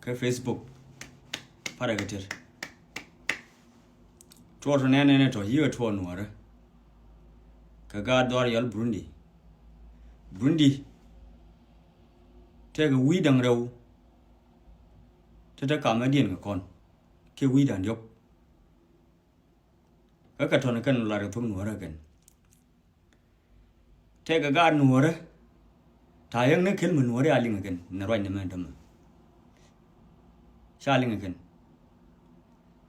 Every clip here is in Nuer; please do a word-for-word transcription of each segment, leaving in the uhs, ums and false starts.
Kä Facebook parɛ kɛ tɛr. Tuɔɔr tɔ nɛn nɛn tɔ yiëë tuɔɔr nuɔrɛ. Kɛ gaat dhɔr yɔl Burundi. Burundi tɛkɛ wi̱i̱ da̱ŋ rɛw. Te te kamɛ diɛn kɛ kɔn kiɛ wi̱i̱ da̱ŋ diɔk. Kä kɛ tɔn kɛn lar kɛ thok nuɔrɛ kɛn. Tɛkɛ gaat nuɔrɛ. Ta̱a̱ yäŋ ni kel mi nuɔrɛ a liŋ kɛn ni ruac ni mɛn tämɛ. Ca liŋ kɛn.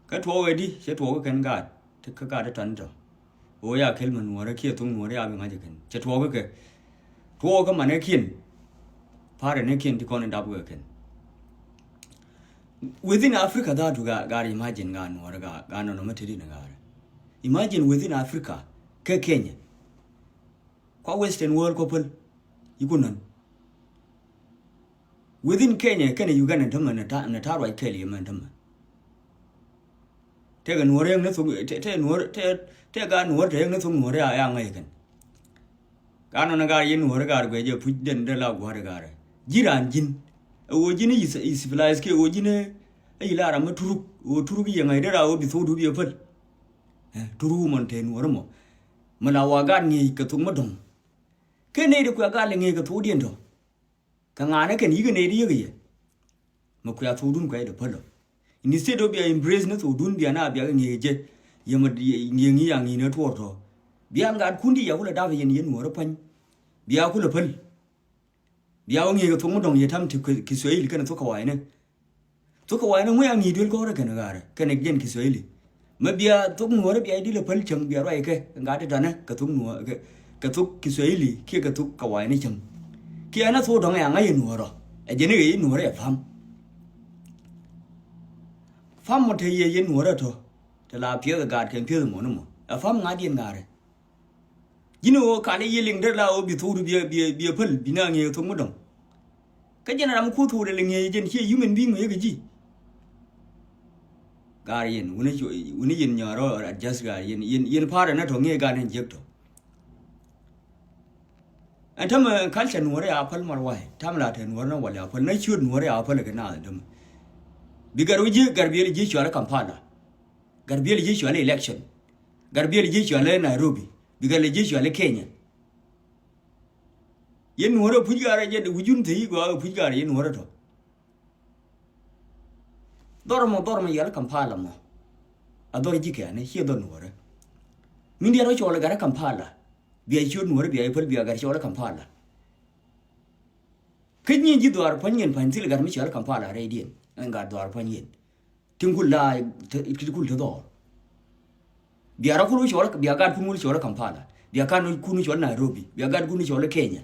Kä tuɔɔk ɛ di cɛ tuɔɔk kɛn gaat ti kä gaat ti tɔn tɔ. Ɣöö ya kel mi nuɔrɛ kiɛ thok nuɔrɛ a bi ŋa̱c kɛn cɛ tuɔɔk kɛ. Tuɔɔk kä manɛ kiɛn. Parɛ ni kiɛn ti kɔn in dap kɛ kɛn. Within Africa that tu gaat imagine gaat nuɔrɛ gaat nɔnɔ mɛ teti ni gaat. Imagine within Africa kɛ Kenya. Kua Western world kua päl. Iku nän. Within Kenya kɛnɛ Uganda tämɛ nɛ ta̱a̱ ruac kɛɛl yɛ mɛn tämɛ. Tɛkɛ nuɔrɛ yäŋ ni thok tɛ nuɔrɛ tɛ gaat nuɔrɛ tɛ yäŋ ni thok nuɔrɛ a ŋäc kɛn. Gaat nɔnɔ gaat yɛn nuɔrɛ gaat guɛc jɛ puc den dee la gua̱a̱r gaat. Ji̱ raan ji̱n. Ɛ ɣöö ji̱n i̱ civilized kiɛ ɣöö ji̱n i̱ la ram mi turuk ɣöö turuk yɛ ŋäc dee ra ɣöö bi thokdu bi ɛ päl. Turuk mɔn te nuɔrɛ mɔ. Mi la wa gaat ŋi̱i̱c kɛ thok mi dɔ̱ŋ. Kɛ nɛy di kuɛ gal iŋee kɛ thokdiɛn tɔ. Kɛ ŋa̱a̱n ɛ kɛn yikɛ nɛy di yek yɛ. Mɛ kuɛ thokdun kuɛ dee päl ɔ. Instead ɔ bia embrace ni thokdun bia na bia kɛ ŋee jɛ. Yɛ mɛ ŋee ŋi̱i̱c a ŋi̱i̱c ni tuɔɔr tɔ. Bia ŋa̱a̱tkun di ya kulɛ dap yɛn yɛn nuɔ̱ɔ̱r pua̱ny. Bia kulɛ päl. Bia wä ŋee kɛ thok mi dɔ̱ŋ yɛ tam ti Kiswahili kɛn thok kɛ wa̱a̱ inɛ. Thok kɛ wa̱a̱ inɛ ŋuɛ a ŋi̱i̱c duel kɔrɛ kɛn ɣaarɛ kɛn jɛn Kiswahili. Mɛ bia thok nuɔ̱ɔ̱rä bia idil a päl cäŋ bia ruac kɛ ŋa̱a̱t ti danɛ kɛ thok nuɔ̱ɔ̱rä kɛ thok Kiswahili kiɛ kɛ thok kɛ wa̱a̱ inɛ cäŋ. Kiɛ ɛn a thok dɔ̱ŋ ɛ aŋa yɛ nuɔ̱ɔ̱rä ɛ jɛn i̱ nuɔ̱ɔ̱rä ɛ pa̱m. Pa̱m mɔ te yɛ yɛ nuɔ̱ɔ̱rä tɔ te la piɛth ɛ gaat kɛn piɛth mɔ ni mɔ ɛ pa̱m ŋa̱a̱t yɛn ŋa̱a̱rɛ. Ji̱n ɣöö kal i̱ yiëë liŋ derɛ la ɣöö bi thokdu biɛ biɛ biɛ päl bi na ŋi̱eec thok mi dɔ̱ŋ. Kä jɛn ram mi kuth thokdɛ lɛ ŋi̱eec jɛn ciɛ human being wee kɛ ji̱. Gaar yɛn wuni yɛn nyɔ̱ɔ̱r ɔ adjust gaar yɛn yɛn yɛn pa̱a̱r ɛn ɛ tɔ̱ ŋi̱eec gaar ɛn jiäk tɔ̱. Ɛn tämɛ culture nuɔ̱ɔ̱r ya päl mar wa̱a̱ tämɛ la te nuɔ̱ɔ̱r na wal ya päl na ciöt nuɔ̱ɔ̱r ya päl kɛ naath ɛn tämɛ. Bi gar wi̱c ji̱ gar biɛl ji̱ cual Kampala. Gar biɛl ji̱ cual election. Gar biɛl ji̱ cual Nairobi. Bi gar ji̱ cual Kenya. Yɛn nuɔ̱ɔ̱rä puc gaarä jɛ wi̱cun thieyi gɔaa kɛ puc gaarä yɛn nuɔ̱ɔ̱rä tɔ. Dhɔr mɔ dhɔr mɔ yɛl Kampala mɔ. A dhɔr ji̱ kɛɛni ciɛ dhɔr nuɔ̱ɔ̱rä. Min diɛt rɔ cɔɔl ɛ gat ɛ Kampala. Bia ciöt nuɔ̱ɔ̱rä bia ipäl bia gat cɔɔl ɛ Kampala. Kä nyin ji̱ dhuaar pua̱ny yɛn pa̱ny thil gat mi cɔɔl ɛ Kampala rɛydiɛn ɛn gat dhuaar pua̱ny yɛn. Tin kul la tin kul te dhɔr. Bia rɔ kul cɔɔl bia gat kun wul cɔɔl Kampala. Bia kan kun cɔɔl Nairobi. Bia gat kun cɔɔl Kenya.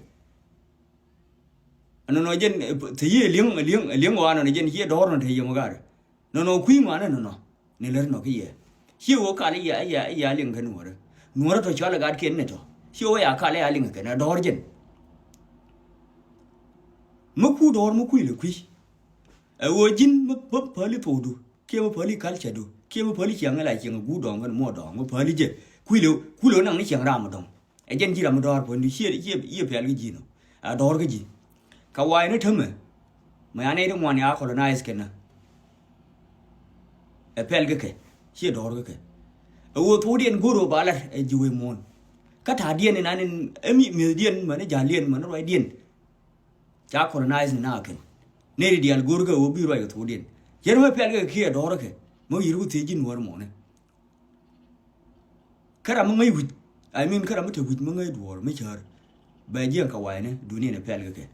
Nɔnɔ jɛn te yie liŋ liŋ liŋ wa nɔnɔ jɛn yie dɔr nɔ te yie mo gat. Nɔnɔ kui̱ ŋuan nɔnɔ ni lär nɔ ki yɛ. Ciɛ wä kal ya ya ya liŋ kɛ nuɔrɛ. Nuɔrɛ tɔ cɔɔl gat kiɛn ni tɔ. Ciɛ wä ya kal ya liŋ kɛ na dɔr jɛn. Mi ku dɔr mi kui̱ le kui̱. Ɛ ɣöö ji̱n mi päli thokdu kiɛ mi päli culture du kiɛ mi päli ciɛŋ la ciɛŋ guut dɔ̱ŋ kɛn muɔ dɔ̱ŋ mi päli jɛ. Kuilɛ kulɛ naŋ ni ciɛŋ ram dɔ̱ŋ. Ɛ jɛn ji̱ ram mi dɔ̱ɔ̱r puɔ̱nydu ciɛ ciɛ ciɛ pɛl kä ji̱ nɔ. A dɔ̱ɔ̱r kä ji̱. Ka wa̱a̱ ni tämɛ. Mɛ anɛ ti ŋuan ya colonize kɛn na. Ɛ pɛl kä kɛ ciɛ dɔ̱ɔ̱r kä kɛ. Ɛ ɣöö thokdiɛn go̱o̱r ɣöö ba lat ɛ ji̱ wee muɔ̱ɔ̱n. Kä ta̱a̱diɛn in an in ɛ mi mi̱ethdiɛn mɛn ɛ ja̱liɛn mɛn ɛ ruacdiɛn. Ca colonize ni na kɛn. Neri dial go̱r kɛ wä bi ruac kɛ thokdiɛn. Yɛn mɛ pial kɛ kiɛ dɔrä kɛ mɛ yir ku thiec ji̱ nuɔr mɔnɛ. Kä ram mi ŋäc wi̱c. I mean kä ram mi te wi̱c mi ŋäc duɔr mi cär. Bɛ jiɛn kɛ wainɛ duniɛn ɛ pial kɛ kɛ.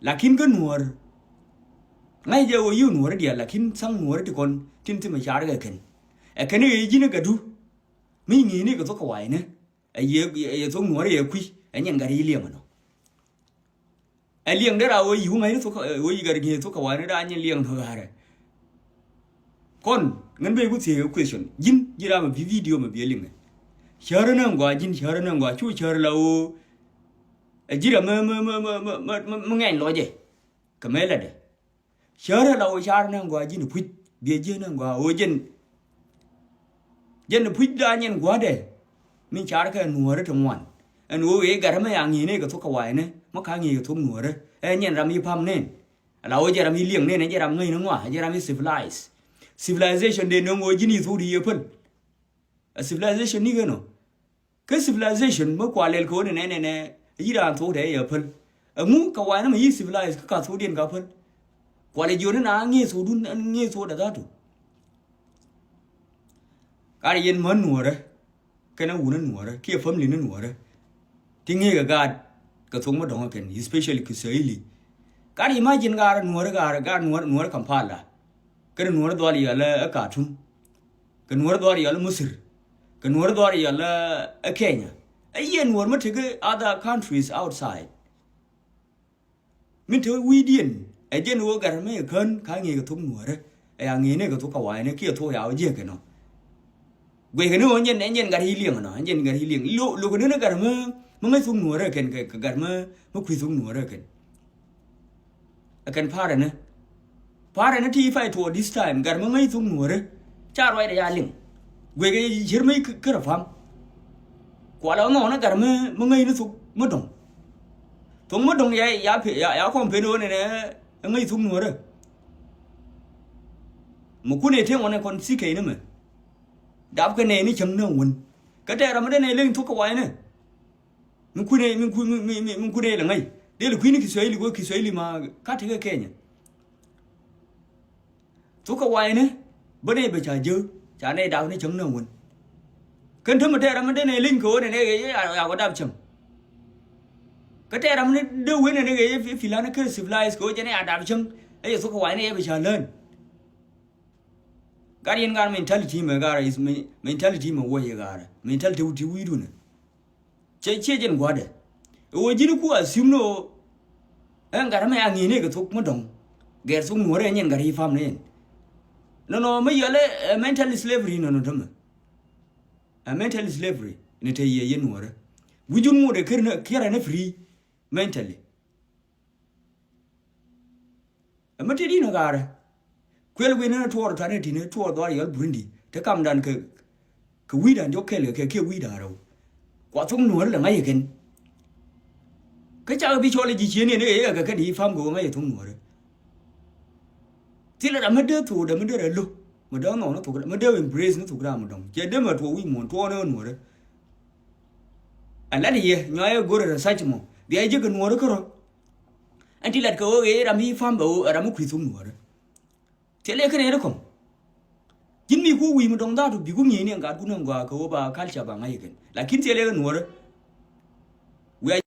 Lakin kä nuɔr. Ŋa̱c jɛ wä yiw nuɔr dial lakin thaŋ nuɔr ti kɔn tin thimɛ car kɛ kɛn. Ɛ kɛn i̱ ji̱n i̱ gadu. Mi ŋi̱i̱ni kɛ thok kɛ wainɛ. Ɛ yɛ thok nuɔr yɛ kui̱ ɛ nyɛn gat i̱ liɛm ɛnɔ. Ɛ liɛŋ dee ra wee yi̱ wä ŋäcni thok wee yi̱ gat ŋi̱eec thok kɛ wa̱a̱ni daa nyin liɛŋ thok ɣa̱rɛ. Kɔn ŋän ben ku thiec kɛ question ji̱n ji̱ ram ɛ bi video mɛ bi ɛ liŋɛ. Cäärä nä ŋɔaa ji̱n cäärä nä ŋɔaa cu cäärä la ɣöö. Ɛ ji̱ ram mä mä mä mä mä ŋɛny lɔcɛ. Kɛ mëë latdɛ. Cäärä la ɣöö car nä ŋɔaa ji̱n puc biɛ ji̱ nä ŋɔaa ɣöö jɛn. Jɛn puc daa nyɛn gua̱dɛ. Min car kɛ nuɔ̱ɔ̱rä ti ŋuan ɛn ɣöö ëë gat mɛ ya ŋi̱i̱n ëë kɛ thok kɛ wa̱a̱ ɛnɛ mɛ ka ŋi̱i̱ kɛ thok nuɔ̱ɔ̱rä ɛ nyɛn ram yi pam nɛn. Ala wä jɛ ram i̱ liɛŋ nɛnɛ, jɛ ram ŋäcni ŋɔa, jɛ ram i̱ civilized. Civilization dee nöŋ wä ji̱n i̱ thok di yɛ päl. A civilization ni kɛn ɔ. Kä civilization mi kua lɛl kɛ wä ni nɛnɛ nɛ, yi raan thok dee yɛ päl. Ɛŋu kɛ wa̱a̱ ni mi yi civilized kä ka thokdiɛn ka päl. Kua lɛ jiɔni na ŋi̱i̱c thokdun, ŋi̱i̱c thok dee dhatu. Kar yɛn män nuɔrɛ kɛnɛ wunä nuɔrɛ kiɛ family ni nuɔrɛ. Ti ŋi̱i̱c kɛ gaat kɛ thok mi dɔ̱ŋ kɛn, especially Kiswahili. Kar imagine gaat nuɔrɛ, gaat, gaat nuɔrɛ, nuɔrɛ Kampala. Kɛnɛ nuɔrɛ dhual yɛl ɛ Khartoum. Kɛ nuɔrɛ dhual yɛl ɛ Misir. Kɛ nuɔrɛ dhual yɛl ɛ Kenya. Ɛ yɛ nuɔr mi tekɛ other countries outside. Min te wi̱i̱diɛn ɛ jɛn ɣöö gat mɛ kän ka ŋi̱i̱c kɛ thok nuɔ̱ɔ̱rä. Ɛ ya ŋi̱i̱c ni kɛ thok kawayni kiɛ thok ya wä jiäk kɛ nɔ. Guɛckɛ ni ɣöö ɛn jɛn, ɛn jɛn gat i̱ liɛŋ nɔ, ɛn jɛn gat i̱ liɛŋ. Lo, lokɛ ni ni gat mä, mä ŋäc thok nuɔ̱ɔ̱rä kɛn, kɛ, kɛ gat mä, mä kui̱ thok nuɔ̱ɔ̱rä kɛn. Ɛ kɛn pa̱a̱rɛ ni. Pa̱a̱rɛ ni ti i̱ pay tuɔɔk this time, gat mä ŋäc thok nuɔ̱ɔ̱rä. Ca ruacdɛ ya liŋ. Guɛckɛ cier mä i̱ kärɛ pam. Kualɛ ɣä nhɔk ni gat mä, mä ŋäc ni thok mä dɔ̱ŋ. Thok mä dɔ̱ŋ ya, ya, ya, ya kɔm pen ɣöö nɛnɛ ɛ ŋäc thok nuɔ̱ɔ̱rä. Mi kun ɛ tëë ŋuɔ̱nɛ kɔn thikɛ ni mɛ. Dap kɛ nɛy ni cäŋ ni wän. Kä tɛɛr ram mi dee nɛy leny thok kɛ wa̱a̱ inɛ. Mi kun ɛ, mi kun, mi, mi, mi, mi kun ɛ lɛ ŋäc. Dee lɛ kui̱ni Kiswahili, wä Kiswahili ma ka tekɛ Kenya. Thok kɛ wa̱a̱ inɛ. Bä nɛy bɛ ca jek, ca nɛy dap ni cäŋ ni wän. Kɛn täämɛ tɛɛr ram mi dee nɛy leny kɛ ɣöö nɛnɛ ɛ, ɛ, ya, ya kɔ dap cäŋ. Kä tɛɛr ram ni dee wen nɛnɛ ɛ, ɛ, ɛ, filan kä civilized kɛ ɣöö jɛn ɛ ya dap cäŋ. Ɛ yɛ thok kɛ wa̱a̱ inɛ ɛ bɛ ca learn. Gat yɛn gat mentality mɛ gat is me-, mentality mɛ wä yɛ gat. Mentality ti wi̱i̱dun. Ciɛ, ciɛ jɛn gua̱dɛ. Ɛ wä ji̱n ku assume ni ɣöö ɛn gat mɛ a ŋi̱i̱c ni kɛ thok mä dɔ̱ŋ. Gɛr thok nuɔ̱ɔ̱rä ɛn jɛn gat i̱ pam ni ɛn. Nɔnɔ mä yɛl ɛ, ɛ mental slavery nɔnɔ täämɛ. Ɛ mental slavery ni te yɛ yɛn nuɔ̱ɔ̱rä. Wi̱c jun ŋot ɛ kär ni, kärɛ ni free mentally. Ɛmɛ te di̱n ɛ ɣaarɛ. Kuɛl wi̱n ni tuɔɔr tani ti̱ni tuɔɔr dhuar yɔl Burundi. Te kamdan kɛ, kɛ wi̱i̱dan jɔk kɛl kɛ, kɛ kiɛ wi̱i̱dan rɛw. Kua thok nuɔ̱ɔ̱rä lɛ ŋa̱c kɛn. Kä cakɛ bi cɔl ji̱ cieni ni ɛ kɛ kɛn i̱ pam kɛ wä ŋa̱c thok nuɔ̱ɔ̱rä. Thilɛ ram mi dee thok dee mi dee rɛ lo̱. Mi dee nhɔk ni thok mi dee embrace ni thok ram mi dɔ̱ŋ. Cɛ dee mɛ tuɔɔk wi̱i̱ muɔ̱ɔ̱n tuɔɔk ni nuɔ̱ɔ̱rä. Ɛ lat yɛ nyɔac ɛ go̱rɛ research mɔ bia ji̱ kɛ nuɔ̱ɔ̱rä kärɔ̱. Ɛn ti lat kɛ ɣöö ɣee ram i̱ pam bɛ ɣöö ɛ ram mi kui̱ thok nuɔ̱ɔ̱rä. Thilɛ kɛn ɛ ri kɔm. Ji̱n mi ku wi̱i̱ mi dɔ̱ŋ dha̱a̱t bi ku ŋi̱i̱c ni ɛn gat kun ɛn gɔaa kɛ ɣöö ba culture ba ŋa̱c ɛ kɛn. Lakin thilɛ kɛ nuɔ̱ɔ̱rä. Wi̱i̱ a